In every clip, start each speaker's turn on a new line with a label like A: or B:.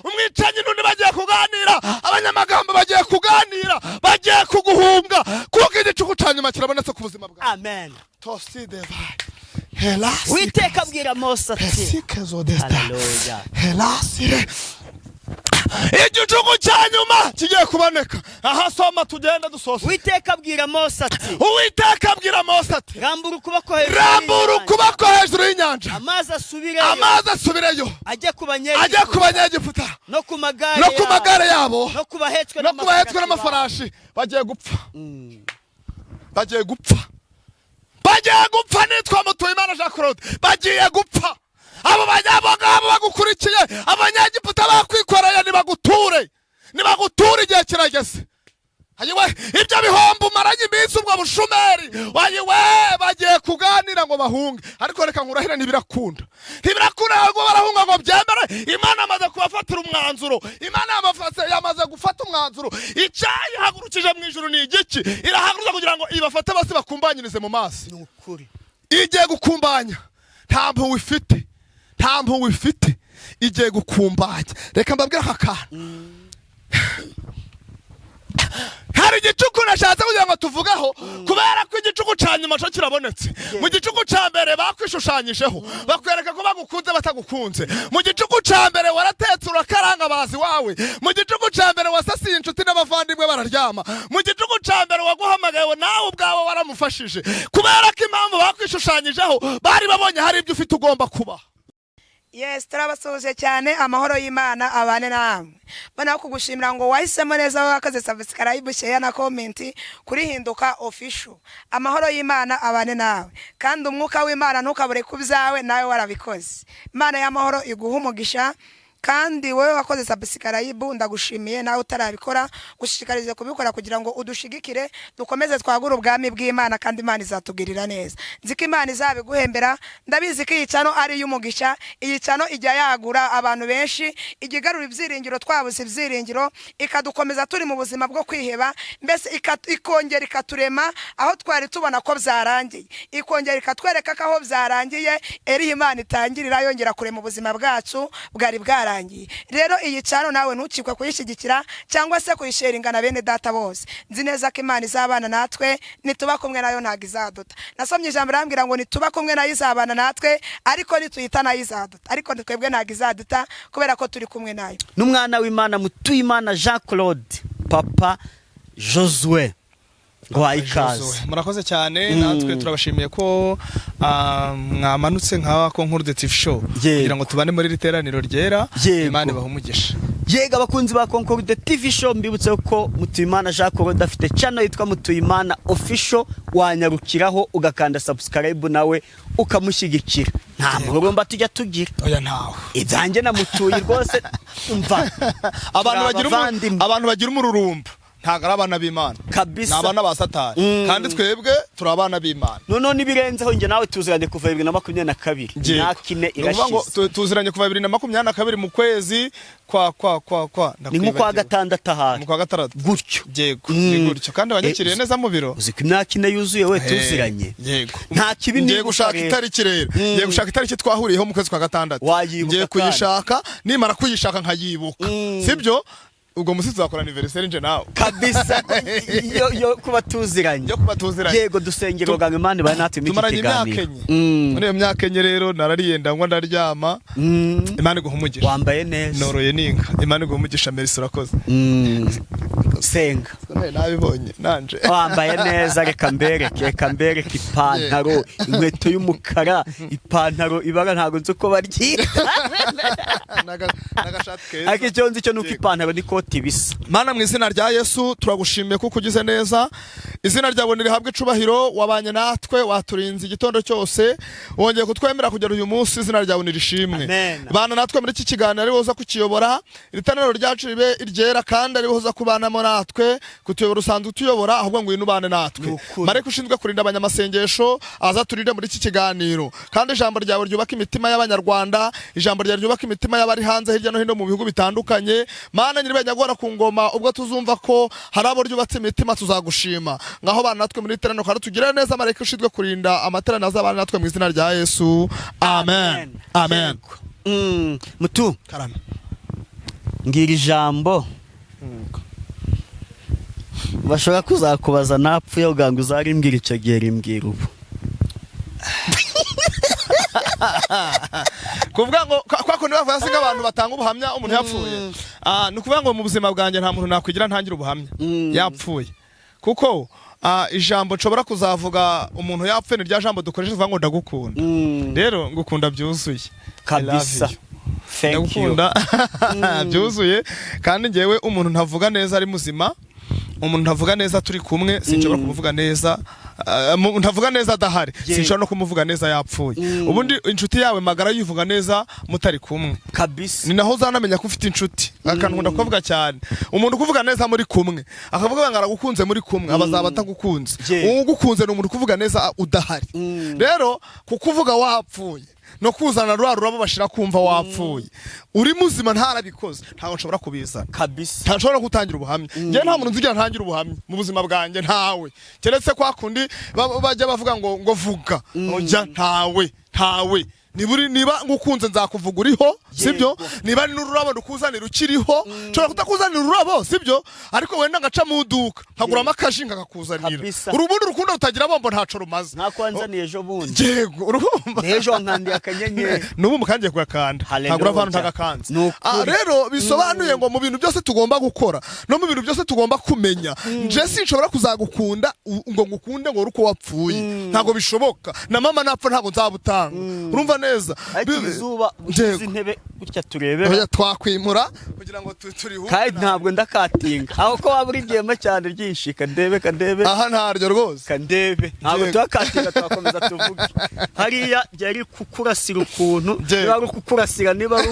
A: Umwicanyi n'undi bagiye kuganira, abanyamagambo bagiye kuganira, bagiye kuguhunga, kuko igicuku cya nyuma kirabonetse ku buzima bwawe.
B: Amen.
A: Tosideva helasi.
B: Uwiteka abwira Mose ati
A: Pesikezo desta.
B: Haleluya.
A: Helasire, igicuku cya nyuma kigiye kuboneka. Aha soma, tugenda dusoza.
B: Uwiteka abwira Mose ati:
A: Uwiteka abwira Mose ati:
B: "Rambura ukuboko hejuru
A: "Rambura
B: y'inyanja,
A: ukuboko hejuru y'inyanja,
B: amazi asubireyo,
A: amazi asubireyo,
B: ajye ku
A: ajye
B: Banyegiputa,
A: ku Banyegiputa,
B: no ku magare
A: no ku
B: yabo,
A: magare yabo,
B: no ku bahetswe
A: no ku bahetswe
B: n'amafarashi babo."
A: n'amafarashi." Bagiye gupfa, bagiye gupfa, bagiye gupfa. Nitwa Mutuyimana Jean Claude, bagiye gupfa abo banyabo ngabo bagukurikiye. Abanyegiputa bakwikoreye, nibaguture, nibaguture, igihe kirageze. Ayiwe, ibyo bihombo umaranye iminsi, ubwo bushumeri, ayiwe, bagiye kuganira ngo bahunge. Ariko reka nkurahire, ntibirakunda, ntibirakunda ngo barahunga ngo byemere. Imana amaze kubafatira umwanzuro, Imana yamaze gufata umwanzuro. Icyayihagurukije mu ijuru ni igiki? Irahaguruka kugira ngo ibafate bose, bakumbanyirize mu mazi.
B: Ni ukuri.
A: Igiye gukumbanya, nta mpuhwe ifite, nta mpuhwe ifite, igiye gukumbanya. Reka mbabwire aka kantu. Hari igicuku nashatse kugira ngo tuvugeho, kubera ko igicuku cya nyuma cyo kirabonetse. Mu gicuku cya mbere bakwishushanyijeho, bakwereka ko bagukunze batagukunze. Mu gicuku cya mbere waratetse urakaranga, bazi wawe. Mu gicuku cya mbere wasasiye inshuti n'abavandimwe bararyama. Mu gicuku cya mbere waguhamagaye nawe ubwawe waramufashije, kubera ko impamvu bakwishushanyijeho, bari babonye hari ibyo ufite ugomba kuba.
C: Yes, turabasuhuje cyane. Amahoro y'Imana abane namwe. Mbona kugushimira ngo wahisemo neza, wakoze subscribe, share na comment kuri Hinduka Official. Amahoro y'Imana abane nawe, kandi umwuka w'Imana ntukabure ku byawe, nawe warabikoze. Imana y'amahoro iguha umugisha. Kandi wowe wakoze subscribe, ndagushimiye. Nawe utarabikora, gushishikarize kubikora kugira ngo udushigikire, dukomeze twagure ubwami bw'Imana, kandi Imana izatugirira neza. Nzi ko Imana izabiguhembera. Ndabizi ko iyi channel ari iy'umugisha. Iyi channel ijya yagura abantu benshi, ijya igarura ibyiringiro twabuze ibyiringiro, ikadukomeza turi mu buzima bwo kwiheba, mbese ikongera ikaturema aho twari tubona ko byarangiye, ikongera ikatwereka ko aho byarangiye eriho Imana itangirira yongera kurema ubuzima bwacu bwari bwarangiye. Rero iyi channel nawe ntukikwe kuyishyigikira cyangwa se kuyisharinga na bene data bose. Nzi neza ko Imana izabana natwe. Nituba kumwe nayo ntabwo izaduta. Nasomye ijambo rambwira ngo nituba kumwe nayo izabana natwe, ariko nituyita nayo izaduta. Ariko twebwe ntabwo izaduta kubera ko turi kumwe nayo.
B: N'umwana w'Imana Mutuyimana Jean Claude, Papa Josue, ngo wahe ikaze.
D: Murakoze cyane. Natwe turabashimiye ko mwamanutse nka Concorde TV Show kugira ngo tubane muri iri teraniro ryera. Imana ibahe umugisha.
B: Yego, abakunzi ba Concorde TV Show, mbibutse ko Mutuyimana Jean Claude afite channel yitwa Mutuyimana Official. Wanyarukiraho ugakanda subscribe, nawe ukamushyigikira. Nta mururumba tujya tugira.
D: Oya, ntawe.
B: Ibyanjye na Mutuyi rwose, umva,
D: abantu
B: turi
D: bagira
B: abavandimwe.
D: Abantu bagira umururumba ntabwo ari abana b'Imana.
B: Kabisa.
D: Ni abana ba Satani. Kandi twebwe turi abana b'Imana.
B: Noneho n'ibirenzeho, njye nawe tuziranye kuva 2022.
D: Yego.
B: Imyaka 4
D: Ni ukuvuga ngo
B: irashize.
D: tuziranye kuva 2022 mu kwezi kwa
B: Ni nko kwa
D: ndakwibagiwe.
B: gatandatu ahari.
D: Mu kwa gatandatu.
B: Gutyo.
D: Yego, ni gutyo. Kandi abanyakiriye neza mu biro.
B: Uzi ko imyaka 4 yuzuye we tuziranye?
D: Yego.
B: Nta kibi
D: Ngiye
B: nibuka
D: gushaka
B: rero.
D: itariki rero. Ngiye gushaka itariki twahuriyeho mu kwezi kwa gatandatu.
B: Wayibuka
D: Ngiye
B: kandi.
D: kuyishaka, nimara kuyishaka nkayibuka. Sibyo? Ubwo musi tuzakora anniversaire nje nawe.
B: Kabisa, yo kuba tuziranye.
D: Yo kuba tuziranye.
B: Yego, dusengera ngo Imana ibahe natwe muri iki
D: Tumaranye imyaka
B: kiganiro.
D: 4. Muri iyo myaka 4 rero narariye, ndanywa, ndaryama. Imana iguha umugisha.
B: Wambaye neza.
D: Noroye n'inka. Imana iguha umugisha. Merci, urakoze.
B: Senga.
D: Nabibonye nanje.
B: Wambaye neza. Reka mbereke, reka mbereke ipantaro, inkweto y'umukara, ipantaro ibara ntabwo nzi uko baryita.
D: N'agashati keza.
B: Ariko icyo nzi cyo ni uko ipantaro n'ikoti bisa.
A: Mana, mu izina rya Yesu, turagushimiye kuko ugize neza. Izina ryawe nirihabwe icubahiro. Wabanye natwe, waturinze igitondo cyose, wongeye kutwemera kugera uyu munsi. Izina ryawe nirishimwe.
B: Amen.
A: Bana natwe muri iki kiganiro, ari wowe uza kukiyobora. Iri teraniro ryacu ribe iryera, kandi ari wowe uza kubanamo natwe. Kutuyobora usanzwe utuyobora, ahubwo ngwino ubane natwe.
B: Ni ukuri.
A: Marayika ushinzwe kurinda abanyamasengesho aza turinde muri iki kiganiro, kandi ijambo ryawe ryubaka imitima y'Abanyarwanda, ijambo ryawe ryubaka imitima y'abari hanze hirya no hino mu bihugu bitandukanye. Mana nyir'ibanyagora ku ngoma, ubwo tuzumva ko hari abo ryubatse imitima, tuzagushima. Ngaho bana natwe muri iteraniro kandi tugire neza. Marayika ushinzwe kurinda amateraniro azabana natwe mu izina rya Yesu, amen, amen.
B: Yego. Mutu.
A: Karame.
B: Mbwira ijambo bashobora kuzakubaza napfuye, ugira ngo uzarimbwira icyo gihe, rimbwira ubu.
A: Kuvuga ngo kwa kundi bavuga se abantu batanga ubuhamya umuntu yapfuye. Ni ukuvuga ngo mu buzima bwanjye nta muntu nakwigira ntangira ubuhamya yapfuye, kuko ijambo nshobora kuzavuga umuntu yapfuye ni rya jambo dukoresha tuvuga ngo "Ndagukunda". Rero ngukunda byuzuye. I love
B: Kabisa.
A: you.
B: Thank you.
A: Ndagukunda byuzuye, kandi ngewe umuntu ntavuga neza ari muzima, umuntu ntavuga neza turi kumwe, sinshobora kumuvuga neza ntavuga neza adahari, sinshobora no kumuvuga neza yapfuye. Ubundi inshuti yawe magara yivuga neza mutari kumwe. Ni naho uzanamenya ko ufite inshuti. Akantu nkunda kuvuga cyane, umuntu ukuvuga neza muri kumwe, akavuga ngo aragukunze muri kumwe, aba azaba atagukunze. Ugukunze ni umuntu ukuvuga neza udahari. Rero kukuvuga wapfuye no kuzana rwa rurabo bashira kumva wapfuye, uri muzima ntarabikoze, ntabwo nshobora kubizana. Ntashobora gutangira ubuhamya. Njye nta muntu nzigira ntangira ubuhamya mu buzima bwanjye, ntawe, keretse kwa kundi bajya bavuga ngo vuga. Ujya ntawe, ntawe. Niba niba ngukunze nzakuvuga uriho, sibyo? Niba ari n'ururabo ndukuzanira ukiriho. Nshobora kutakuzanira ururabo, sibyo, ariko wenda ngaca mu iduka nkaguramo akaji nkakakuzanira. Urubundi urukundo rutagira bombo ntaco rumaze.
B: Nk'ako wanzaniye ejo bundi.
A: Yego, urumva.
B: N'ejo wankandiye akanyenyeri.
A: N'ubu mukangiye kugakanda.
B: Hallelujah.
A: Ntabwo urava hano ntagakanze.
B: Ni ukuri.
A: Rero bisobanuye ngo mu bintu byose tugomba gukora no mu bintu byose tugomba kumenya, nje sinshobora kuzagukunda ngo ngukunde ngo uri uko wapfuye. Ntabwo bishoboka. Na mama napfa ntabwo nzabutanga, urumva neza.
B: Ariko izuba ushyize intebe gutya turebera.
A: Oya, twakwimura kugira ngo turihure.
B: Kandi ntabwo ndakatinga aho ko waba urigiyemo cyane ryinshi, kandebe, kandebe.
A: Aha ntaryo rwose.
B: Kandebe, ntabwo tuhakatinga, twakomeza tuvuge. Hariya byari kukurasira ukuntu, niba ari ukukurasira, niba ari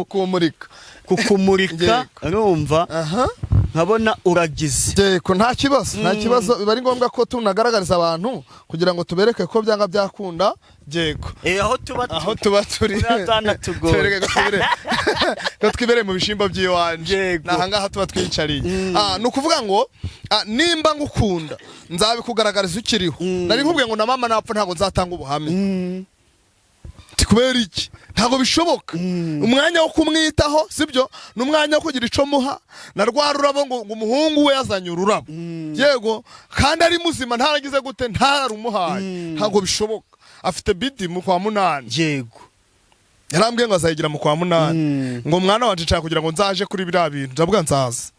A: kumurika.
B: Kukumurika. Urumva,
A: Aha.
B: nkabona uragize.
A: Yego, nta kibazo, nta kibazo. Biba ari ngombwa ko tunagaragariza abantu kugira ngo tubereke ko byanga byakunda. Yego.
B: Aho tuba
A: Aho tuba turi.
B: Tuba tanatugoye.
A: Tubereke ko twibereye mu bishimbo by'iwanje. Ni ahangaha tuba twiyicariye. Ni ukuvuga ngo nimba ngukunda nzabikugaragariza ukiriho. Nari nkubwiye ngo na mama napfa ntabwo nzatanga ubuhamya. Ati kubera iki? Ntabwo bishoboka. Umwanya wo kumwitaho, sibyo, ni umwanya wo kugira ico muha na rwa rurabo, ngo umuhungu we yazanye ururabo, yego, kandi ari muzima, ntaragize gute, ntararumuhaye, ntabwo bishoboka. Afite BD mu kwa 8. Yarambwiye ngo azayigira mu kwa 8. Ngo mwana wanje, nshaka kugira ngo nzaje kuri biriya bintu. Ndavuga nzaza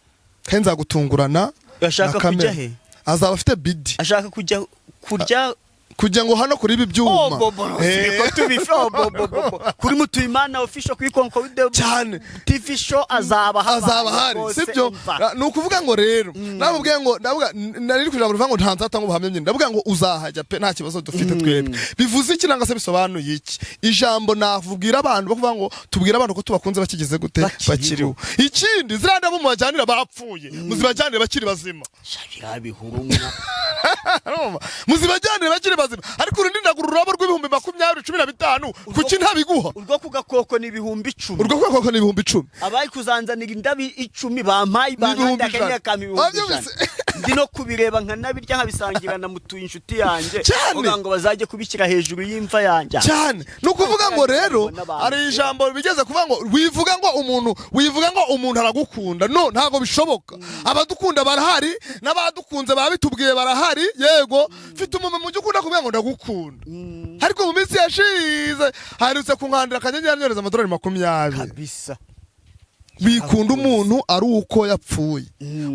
A: kandi nzagutungurana
B: Ashaka
A: na kamera.
B: kujya he?
A: Azaba afite BD.
B: Ashaka kujya kurya.
A: Kugira ngo hano kuri ibi byuma.
B: Oh, bobo, siko tubife. Oh, bobo, bobo. Kuri Mutuyimana Official, kuri Concorde TV Show azaba habaye
A: Azaba hari.
B: rwose,
A: Sibyo?
B: umva.
A: Ni ukuvuga ngo rero namubwiye ngo, ndavuga nari kugira ngo rivuga ngo nta nzatanga ubuhamya nyine, ndavuga ngo uzahajya pe, nta kibazo dufite twebwe. Bivuze iki nanga se bisobanuye iki? Ijambo navugira abantu bakuvuga ngo tubwire abantu ko tubakunze bakigize gute?
B: Bakiriho.
A: Bakiriho. Ikindi, ziriya ndabo mubajyanira bapfuye, muzibajyanire bakiri bazima.
B: Shabira bihurumwa.
A: Urumva? Muzibajyanire bakiri bazima. Ariko urundi ndagura ururabo rw'ibihumbi 20, 15, kuki ntabiguha?
B: Urwo ku gakoko ni 10,000.
A: Urwo kubera ni 10,000.
B: Abari kuzanzanira indabo 10 bampaye
A: N'ibihumbi
B: bankanda akanyenyeri
A: 100.
B: kampa 100,000.
A: Wabyumvise?
B: Ndi no kubireba nkanabirya, nkabisangira na mutuye inshuti yanjye.
A: Cyane.
B: Kugira ngo bazajye kubishyira hejuru y'imva yanjye.
A: Cyane. Ni ukuvuga ngo rero
B: N'abantu.
A: hari ijambo bigeze kuvuga ngo wivuga ngo umuntu, wivuga ngo umuntu aragukunda. No, ntabwo bishoboka. Abadukunda barahari, n'abadukunze babitubwiye barahari. Yego, mfite umuntu mu ukunda kuvuga ngo "Ndagukunda", ariko mu minsi yashize aherutse kunkandira akanyenyeri anyohereza amadolari 20. Wikunda umuntu ari uko yapfuye,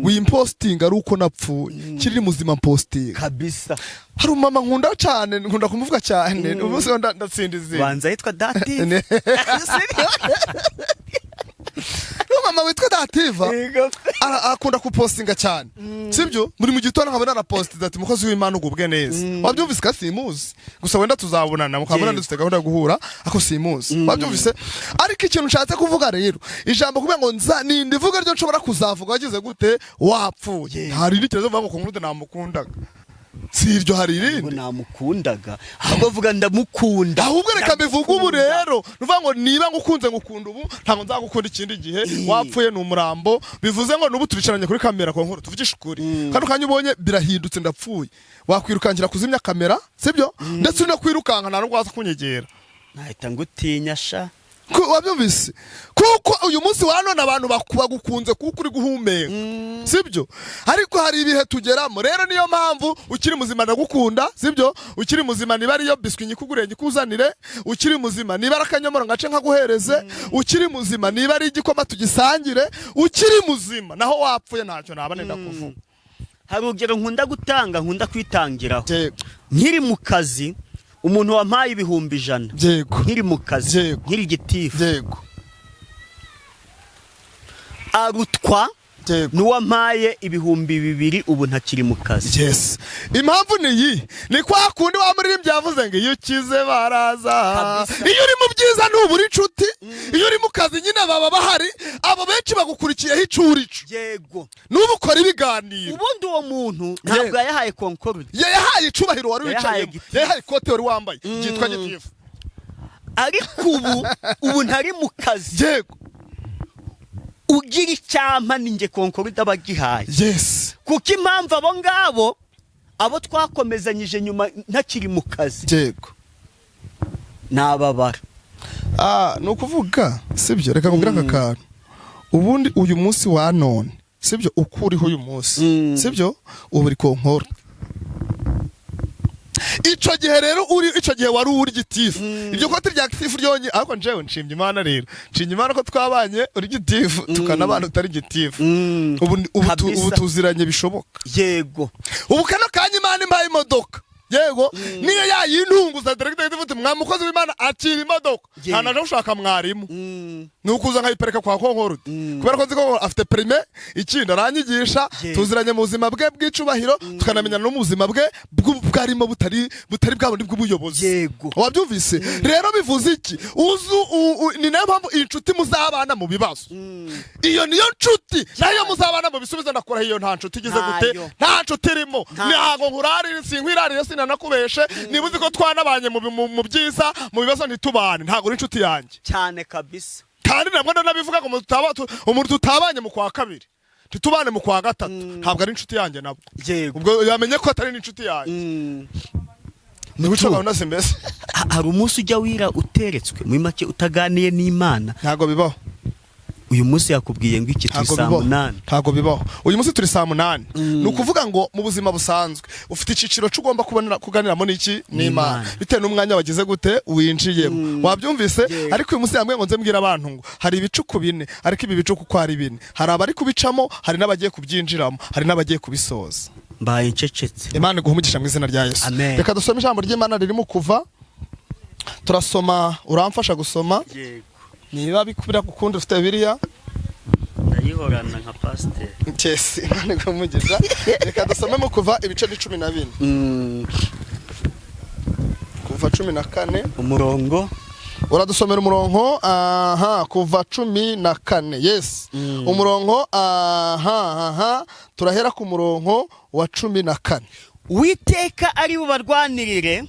A: wimpostinga ari uko napfuye, kiri muzima mpostinga. Hari umumama nkunda cyane, nkunda kumuvuga cyane, umunsi wo ndatsinda izina.
B: Banza yitwa Dati.
A: N'umumama witwa Dativa akunda kupostinga cyane, sibyo? Muri mu gitondo nkabona arapostinze ati "Mukozi w'Imana, ugubwe neza." Wabyumvise? Ka simuzi gusa, wenda tuzabonana mukabona. Dufite gahunda yo guhura ako simuzi, wabyumvise? Ariko ikintu nshatse kuvuga rero, ijambo kuvuga ngo nza nindi vuga ryo nshobora kuzavuga wagize gute, wapfuye, hari irindi kibazo uvuga ngo ku namukundaga, si iryo, hari
B: Ngo
A: irindi.
B: Namukundaga, ahubwo vuga ndamukunda.
A: Ahubwo reka mbivuge ubu rero, nuvuga ngo niba ngukunze ngukunda ubu, ntabwo nzagukunda ikindi gihe. Wapfuye ni umurambo. Bivuze ngo nubu turicaranye kuri kamera ku nkuru, tuvugishe ukuri, kano kanya ubonye birahindutse ndapfuye, wakwirukankira kuzimya kamera, sibyo? Ndetse no kwirukanka nta nubwo waza kunyegera.
B: Nahita ngutinya sha.
A: Wabyumvise? Kuko uyu munsi wa none abantu bagukunze kuko uri guhumeka, sibyo? Ariko hari ibihe tugeramo. Rero niyo mpamvu ukiri muzima ndagukunda, sibyo? Ukiri muzima, niba ariyo biswi nyikuguriye nyikuzanire. Ukiri muzima, niba ari akanyomoro ngace nkaguhereze. Ukiri muzima, niba ari igikoma tugisangire. Ukiri muzima. Naho wapfuye, ntacyo naba nenda kuvuga.
B: Hari urugero nkunda gutanga, nkunda kwitangiraho.
A: Yego.
B: Nkiri mu kazi, umuntu wampaye 100,000, nkiri mu kazi, nkiri gitifu, arutwa n'uwampaye 2000 ubu ntakiri mu kazi.
A: Yes, impamvu ni iyi: ni kwa kundi wa muririmbyi yavuze ngo iyo ukize baraza. Iyo uri mu byiza ntubura inshuti. Iyo uri mu kazi nyine baba bahari. Abo benshi bagukurikiyeho icurico. N'ubu ukora ibiganiro.
B: Ubundi uwo muntu ntabwo yayahaye Concorde.
A: Yayahaye icubahiro wari
B: Yayahaye
A: wicayemo.
B: gitifu.
A: Yayahaye ikote wari wambaye ryitwa gitifu.
B: Ariko ubu ntari mu kazi, ugira icyampa ni njye Concorde aba agihaye, kuko impamvu abo ngabo, abo twakomezanyije nyuma ntakiri mu kazi, nababara.
A: Ah, ni ukuvuga, sibyo? Reka nkubwire aka kantu. Ubundi uyu munsi wa none, sibyo, uko uriho uyu munsi, sibyo, ubu uri Concorde. Ico gihe rero uri, ico gihe wari uri gitifu, iryo kote rya gitifu ryonye. Ariko njewe nshimye Imana rero, nshimye Imana ko twabanye uri gitifu, tukanabana utari gitifu. Ubu tuziranye bishoboka. Ubu kano kanya Imana impaye imodoka, yego, niyo yayintunguza, directeur ivuga, mwa mukozi w'Imana, akira imodoka. Nta naje gushaka mwarimu, ni ukuza nkayiparika kwa Concorde, kubera ko nzi ko afite permis. Ikindi, aranyigisha. Tuziranye mu buzima bwe bw'icubahiro, tukanamenyana no mu buzima bwe bwarimo butari bwa bundi bw'ubuyobozi. Wabyumvise? Rero bivuze iki? Uzu ni nayo mpamvu inshuti muzabana mu bibazo, iyo niyo nshuti. Nayo muzabana mu bisubizo, ndakora iyo nta nshuti igize gute?
B: Ntayo.
A: Nta nshuti irimo.
B: Ntayo.
A: Ntabwo nkurarire, sinkwirarire, sinanakubeshe. Niba uzi ko twanabanye mu byiza, mu bibazo ntitubane, ntabwo uri inshuti yanjye.
B: Cyane kabisa.
A: Kandi nabwo ndanabivuga ngo umuntu tutabanye mu kwa kabiri, ntitubane mu kwa gatatu, ntabwo ari inshuti yanjye nabwo. Ubwo yamenye ko atari n'inshuti yanjye. Ni guca gahunda si mbese.
B: Hari umunsi ujya wira uteretswe, muri make utaganiye n'Imana?
A: Ntabwo bibaho.
B: Uyu munsi yakubwiye ngo iki? Turi
A: Ntabwo
B: saa
A: bibaho.
B: 8.
A: Ntabwo bibaho. Uyu munsi turi saa 8. Ni ukuvuga ngo mu buzima busanzwe ufite icyiciro cy'ugomba kubonera kuganiramo n'iki? N'Imana.
B: N'Imana.
A: Bitewe n'umwanya wagize gute winjiyemo. Wabyumvise?
B: Yego.
A: Ariko uyu munsi yambwiye ngo nze mbwira abantu ngo hari ibicuku 4. Ariko ibi bicuku uko ari 4, hari abari kubicamo, hari n'abagiye kubyinjiramo, hari n'abagiye kubisoza.
B: Mbaye ncecetse.
A: Imana iguhe umugisha mu izina rya Yesu.
B: Amen.
A: Reka dusome ijambo ry'Imana ririmo Kuva. Turasoma, uramfasha gusoma?
B: Yego.
A: Niba bikubira gukunda, ufite Bibiliya?
B: Ndayihorana nka pasiteri.
A: Yes, Imana iguhe umugisha. Reka dusome mu Kuva ibice ni 14. Kuva 14.
B: Umurongo?
A: Uradusomera umurongo. Aha, Kuva 14, yes. Umurongo, aha, turahera ku murongo wa 14.
B: Uwiteka ari bubarwanirire,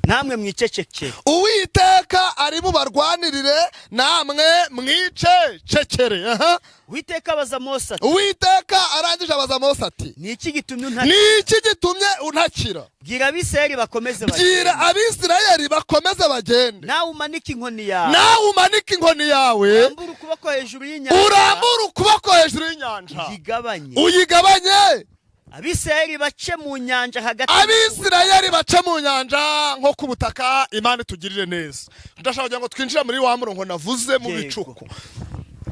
B: namwe mwicecekere.
A: Uwiteka ari bubarwanirire, namwe mwicecekere. Aha.
B: Uwiteka abaza Mose ati:
A: Uwiteka arangije abaza Mose ati:
B: Ni iki gitumye untakira?
A: Ni iki gitumye untakira?
B: Bwira Abisirayeli bakomeze
A: Bwira
B: bagende.
A: Abisirayeli bakomeze bagende.
B: Nawe umanike inkoni yawe,
A: Nawe umanike inkoni yawe,
B: urambure ukuboko hejuru y'inyanja,
A: urambure ukuboko hejuru y'inyanja,
B: uyigabanye,
A: uyigabanye,
B: Abisirayeli bace mu nyanja hagati.
A: Abisirayeli bace mu nyanja nko ku butaka. Imana itugirire neza. Ndashaka kugira ngo twinjire muri wa murongo navuze mu bicuku.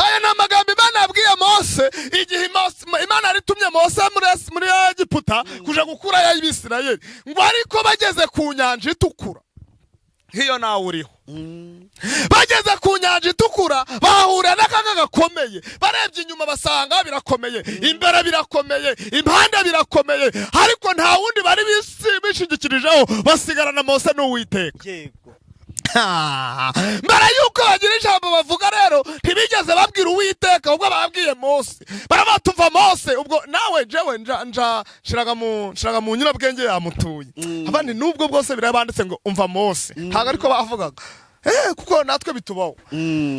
A: Aya ni amagambo Imana yabwiye Mose igihe Imana yaritumye Mose muri Egiputa kuja gukurayo Abisirayeli, ngo ariko bageze ku Nyanja Itukura, nk'iyo nawe uriho, bageze ku Nyanja Itukura bahura n'akaga gakomeye. Barebye inyuma basanga birakomeye, imbere birakomeye, impande birakomeye, ariko nta wundi bari bishingikirijeho, basigarana Mose n'Uwiteka. Mbere y'uko bagira ijambo bavuga rero, ntibigeze babwira Uwiteka, ahubwo babwiye Mose. Barabatumva Mose. Ubwo nawe jewe nja nshiraga mu nyurabwenge yamutuye abandi, nubwo bwose birabanditse ngo umva Mose, ntabwo ariko bavugaga. Kuko natwe bitubaho.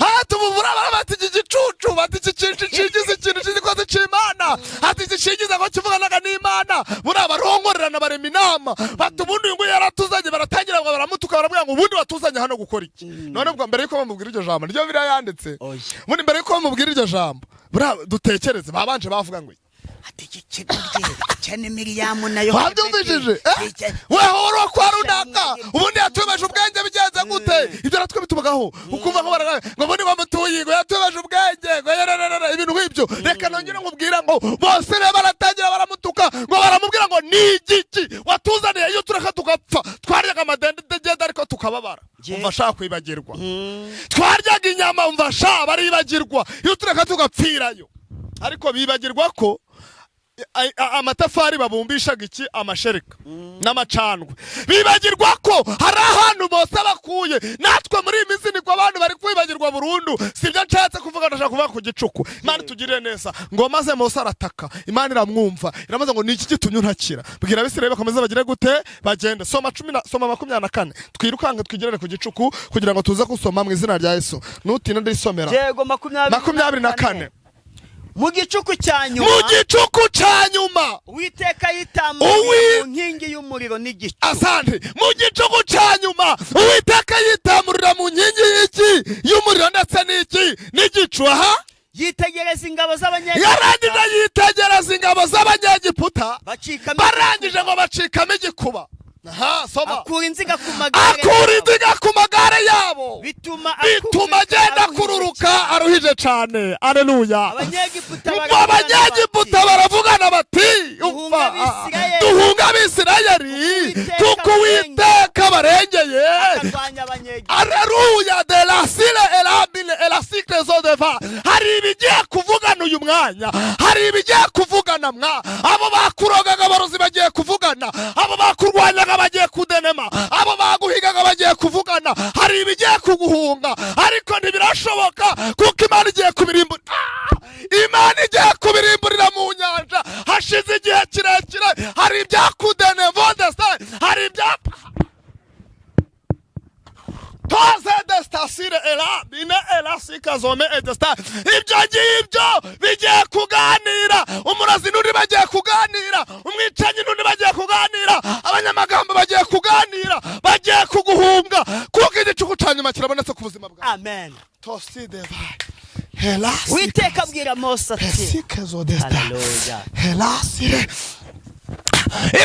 A: Ha, tububura bati iki gicucu, bati iki kintu cigize ikintu cy'igikozi c'Imana, ati iki cigize ngo kivuganaga n'Imana. Buriya barongorerana, barema inama, bati ubundi uyu nguyu yaratuzanye. Baratangira. ngo baramutuka, baramubwira ngo: "Ubundi watuzanye hano gukora iki?" None ubwo mbere yuko bamubwira iryo jambo, niryo Bibiliya yanditse.
B: Oya.
A: Ubundi mbere yuko bamubwira iryo jambo, buriya dutekereze, babanje bavuga ngo iki?
B: Ati iki kigoryi cyane Miriyamu nayo.
A: Wabyumvishije? Eh? Weho wari uwo kwa runaka, ubundi yatubeje ubwenge, bigenze gute? Ibyo natwe bitubagaho, ukumva ngo ngo ubundi bamutuye, ngo yatubeje ubwenge, ngo yarararara, ibintu nk'ibyo. Reka nongere nkubwira ngo bose rero baratangira baramutuka, ngo baramubwira ngo: "Ni igiki watuzaniye? Iyo tureka tugapfa, twaryaga amadende ariko tukababara." Umva ashaka kwibagirwa, twaryaga inyama, umva sha, baribagirwa, iyo tureka tugapfirayo. Ariko bibagirwa ko amatafari babumbishaga iki, amashereka n'amacandwe. Bibagirwa ko hari ahantu bose bakuye. Natwe muri iyi minsi niko abantu bari kwibagirwa burundu. Sibyo nshatse kuvuga, ndashaka kuvuga ku gicuku. Imana itugirire neza. Ngo maze Mose arataka, Imana iramwumva, iramaze ngo: "Ni iki gitumye untakira? Bwira Abisirayeli bakomeze bagire gute? Bagende." Soma cumi na soma 24, twirukanke twigerere ku gicuku kugira ngo tuze gusoma mu izina rya Yesu. Nutinda ndisomera.
B: Yego, 24.
A: 24.
B: Mu gicuku cya nyuma,
A: Mu gicuku cya nyuma,
B: Uwiteka yitamuriye mu nkingi y'umuriro n'igicu.
A: Asante. Mu gicuku cya nyuma, Uwiteka yitamurira mu nkingi y'iki? Y'umuriro ndetse n'iki? N'igicu. Aha.
B: Yitegereza ingabo z'Abanyegiputa.
A: Yarangije yitegereza ingabo z'Abanyegiputa.
B: Bacikamo.
A: Barangije ngo bacikamo igikuba. Aha, soma.
B: Akura inziga ku magare
A: Akura
B: yabo.
A: inziga ku magare yabo.
B: Bituma
A: Bituma agenda akururuka aruhije cyane. Aleluya.
B: Abanyegiputa
A: Ngo
B: baravugana
A: Abanyegiputa
B: bati,
A: baravugana bati:
B: "Duhunge
A: "Umva,
B: Abisirayeli.
A: duhunge Abisirayeli,
B: Kuko
A: kuko Uwiteka abarengeye."
B: Akarwanya Abanyegiputa.
A: Aleluya. De la sile elabile elasikle zo deva. Hari ibigiye kuvugana uyu mwanya, hari ibigiye kuvugana mwa. Abo bakurogaga, abarozi, bagiye kuvugana. Abo bakurwanyaga bagiye kudenema. Abo baguhigaga bagiye kuvugana. Hari ibigiye kuguhunga, ariko ntibirashoboka kuko Imana igiye kubirimbura. Ah! Imana igiye kubirimburira mu nyanja. Hashize igihe kirekire hari ibyakudene vodeste, hari ibya toze destasire era bine era sikazome edesta. Ibyo ngibyo bigiye kuganira. Umurozi n'undi bagiye kuganira, umwicanyi n'undi bagiye kuganira, abanyamagambo bagiye kuganira, bagiye kuguhunga kuko igicuku cya nyuma kirabonetse ku buzima bwawe.
B: Amen.
A: Tosideva hela.
B: Uwiteka abwira Mose ati
A: Pesikezo desta.
B: Haleluya.
A: Helasire.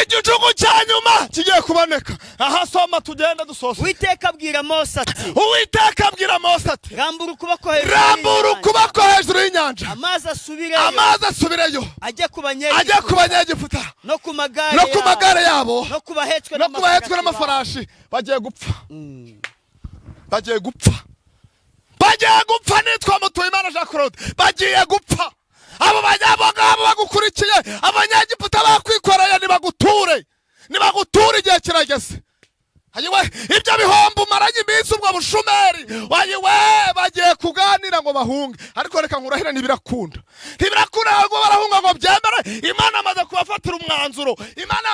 A: Igicuku cya nyuma kigiye kuboneka. Aha, soma, tugenda dusoza.
B: Uwiteka abwira Mose ati:
A: Uwiteka abwira Mose ati:
B: "Rambura ukuboko hejuru
A: "Rambura
B: y'inyanja.
A: ukuboko hejuru y'inyanja,
B: Amazi asubireyo,
A: amazi asubireyo,
B: ajye ku
A: ajye ku
B: Banyegiputa
A: Banyegiputa
B: no ku magare
A: no ku
B: yabo,
A: magare yabo,
B: no ku bahetswe
A: no ku bahetswe
B: n'amafarashi."
A: N'amafarashi. Bagiye gupfa, bagiye gupfa, bagiye gupfa. Nitwa Mutuyimana Jean Claude, bagiye gupfa. Abo banyabagabo bagukurikiye, Abanyegiputa bakwikoreye, nibaguture, nibaguture, igihe kirageze. Ayiwe, ibyo bihombo umaranye iminsi, ubwo bushumeri, ayiwe, bagiye kuganira ngo bahunge. Ariko reka nkurahire, ntibirakunda, ntibirakunda. Ntabwo barahunga ngo byemere. Imana amaze kubafatira umwanzuro. Imana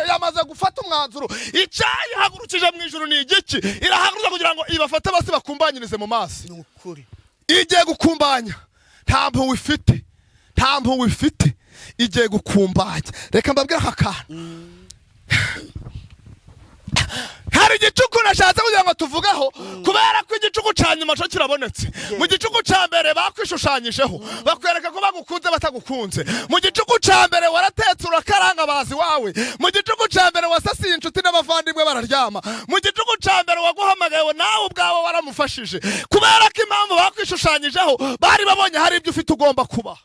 A: yamaze gufata umwanzuro. Icyayihagurukije mu ijuru ni igiki? Irahaguruka kugira ngo ibafate basi bakumbanyirize mu mazi.
B: Ni ukuri.
A: Igiye gukumbanya, nta mpuhwe ifite, nta mpuhwe ifite, igiye gukumbanya. Reka mbabwire aka kantu. Hari igicuku nashatse kugira ngo tuvugeho, kubera ko igicuku cya nyuma cyo kirabonetse. Mu gicuku cya mbere bakwishushanyijeho, bakwereka ko bagukunze batagukunze. Mu gicuku cya mbere waratetse urakaranga, bazi wawe. Mu gicuku cya mbere wasasiye inshuti n'abavandimwe bararyama. Mu gicuku cya mbere waguhamagaye nawe ubwawe waramufashije, kubera ko impamvu bakwishushanyijeho, bari babonye hari ibyo ufite ugomba kuba.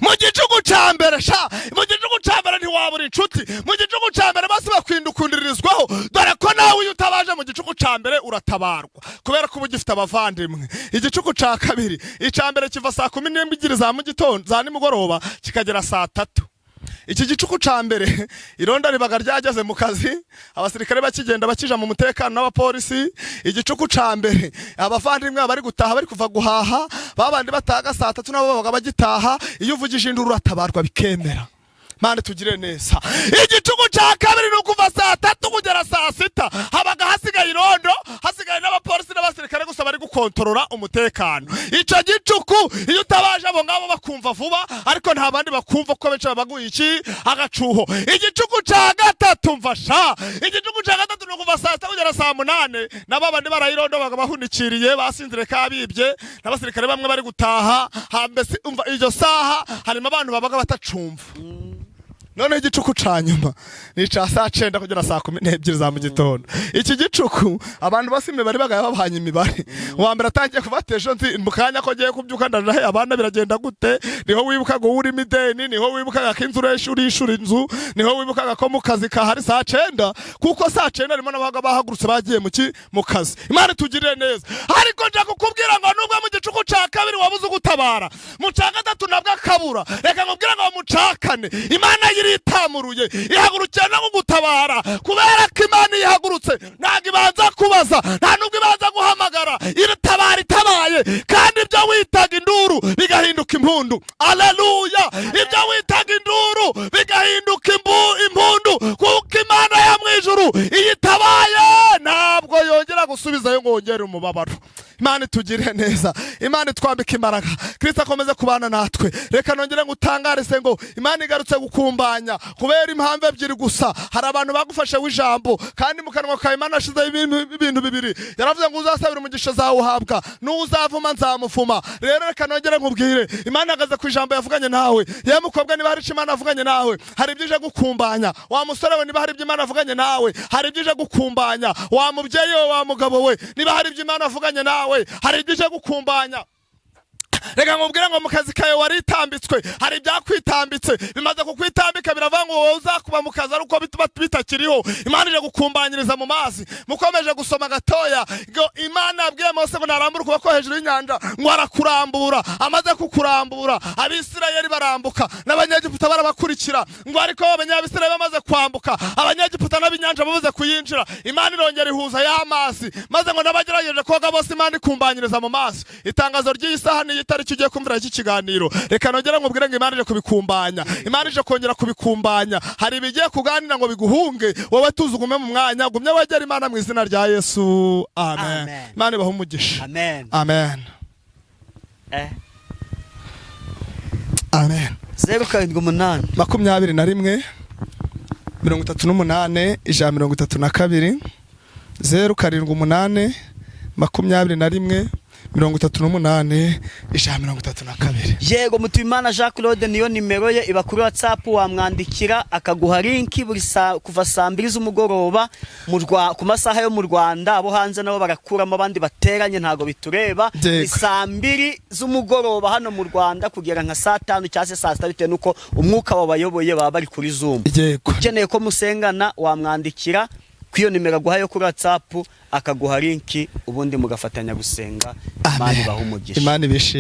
A: Mu gicuku cya mbere sha, mu gicuku cya mbere ntiwabura inshuti. Mu gicuku cya mbere bose bakwindukundiririzwaho, dore ko nawe iyo utabaje mu gicuku cya mbere uratabarwa, kubera ko uba ugifite abavandimwe. Igicuku cya kabiri, icya mbere kiva saa 12 za mu gitondo, za nimugoroba, kikagera saa 3. Iki gicuku ca mbere, ironda ribaga ryageze mu kazi, abasirikare bakigenda bakija mu mutekano n'abapolisi. Igicuku ca mbere, abavandimwe bari gutaha, bari kuva guhaha, babandi bataga saa 3 nabo babaga bagitaha. Iyo uvugije induru uratabarwa bikemera. Mana, tugire neza. Igicuku cya kabiri ni ukuva saa 3 kugera saa 6, habaga hasigaye irondo, hasigaye n'abapolisi n'abasirikare gusa bari gukontorora umutekano. Icyo gicuku iyo utabaje, abo ngabo bakumva vuba, ariko nta bandi bakumva kuko benshi babaguye iki agacuho. Igicuku cya gatatu, mfasha, igicuku cya gatatu ni ukuva saa 6 kugera saa 8, nabo bandi barayirondo baga bahunikiriye, basinzire kabibye, n'abasirikare bamwe bari gutaha. Hambese umva, iryo saha harimo abantu babaga batacumva. Noneho igicuku ca nyuma ni ica saa 9 kugera saa 12 za mu gitondo. Iki gicuku abantu bose imibare bagaya babahanye imibare. Uwa mbere atangiye kubata ejo nzi mu kanya ko ngiye kubyuka, ndaja he, abana biragenda gute? Niho wibukaga uwo urimo ideni, niho wibukaga ko inzu uresha urishura inzu, niho wibukaga ko mu kazi kahari saa 9, kuko saa 9 harimo n'ababaga bahagurutse bagiye mu kazi. Imana itugirire neza. Ariko nja kukubwira ngo nubwo mu gicuku ca kabiri wabuze ugutabara, mu ca gatatu nabwo akabura, reka nkubwire ngo mu ca kane Imana yiritamuruye, ihagurukiye no kugutabara, kubera ko Imana ihagurutse ntabwo ibanza kubaza, nta nubwo ibanza guhamagara, iratabara itabaye. Kandi ibyo witaga induru bigahinduka impundu. Aleluya! Ibyo witaga induru bigahinduka impundu, kuko Imana ya mu ijuru iyo itabaye ntabwo yongera gusubizayo ngo wongere umubabaro. Imana itugire neza, Imana itwambike imbaraga, Kristo akomeze kubana natwe. Reka nongere ngo utangarize ngo Imana igarutse gukumbanya kubera impamvu ebyiri gusa. Hari abantu bagufashe w'ijambo, kandi mu kanwa kawe Imana yashizeho ibintu bibiri. Yaravuze ngo uzasabira umugisha azawuhabwa, n'uwo uzavuma nzamuvuma. Rero reka nongere nkubwire, Imana ihagaze ku ijambo yavuganye nawe. Yewe mukobwa, niba hari icyo Imana yavuganye nawe, hari ibyo ije gukumbanya. Wa musore we, niba hari ibyo Imana yavuganye nawe, hari ibyo ije gukumbanya. Wa mubyeyi we, wa mugabo we, niba hari ibyo Imana yavuganye nawe, hari ibyo ije gukumbanya. Reka nkubwire ngo mu kazi kawe waritambitswe, hari ibyakwitambitse, bimaze kukwitambika, biravuga ngo wowe uzakuba mu kazi ari uko bitakiriho. Imana ije gukumbanyiriza mu mazi. Mukomeje gusoma gatoya ngo Imana yabwiye Mose ngo narambure ukuboko hejuru y'inyanja, ngo arakurambura. Amaze kukurambura, Abisirayeli barambuka n'Abanyegiputa barabakurikira. Ngo ariko Abanyabisirayeli bamaze kwambuka, Abanyegiputa n'ab'inyanja bamaze kuyinjira, Imana irongera ihuza y'amazi, maze ngo n'abagerageje koga bose Imana ikumbanyiriza mu mazi. Itangazo ry'iyi saha n'iyi tariki ugiye kumvira iki kiganiro, reka nongere nkubwire ngo Imana ije kubikumbanya, Imana ije kongera kubikumbanya. Hari ibigiye kuganira ngo biguhunge, wowe tuzi ugume mu mwanya, ugumye wegera Imana mu izina rya Yesu, amen.
B: Amen.
A: Imana ibahe umugisha.
B: Amen.
A: Amen. Amen.
B: 078
A: 21 38 132, 078 21 38 132.
B: Yego, Mutuyimana Jean Claude niyo nimero ye, iba kuri WhatsApp, wamwandikira akaguha link buri saa kuva saa 2 z'umugoroba ku masaha yo mu Rwanda. Abo hanze nabo barakuramo abandi bateranye, ntabwo bitureba. Ni saa 2 z'umugoroba hano mu Rwanda kugera nka saa 5 cyangwa se saa 6, bitewe n'uko umwuka wabayoboye, baba bari kuri Zoom. Ukeneye ko musengana, wamwandikira ku iyo nimero aguhaye kuri WhatsApp, akaguha link, ubundi mugafatanya gusenga. Imana ibahe umugisha.
A: Imana ibishime.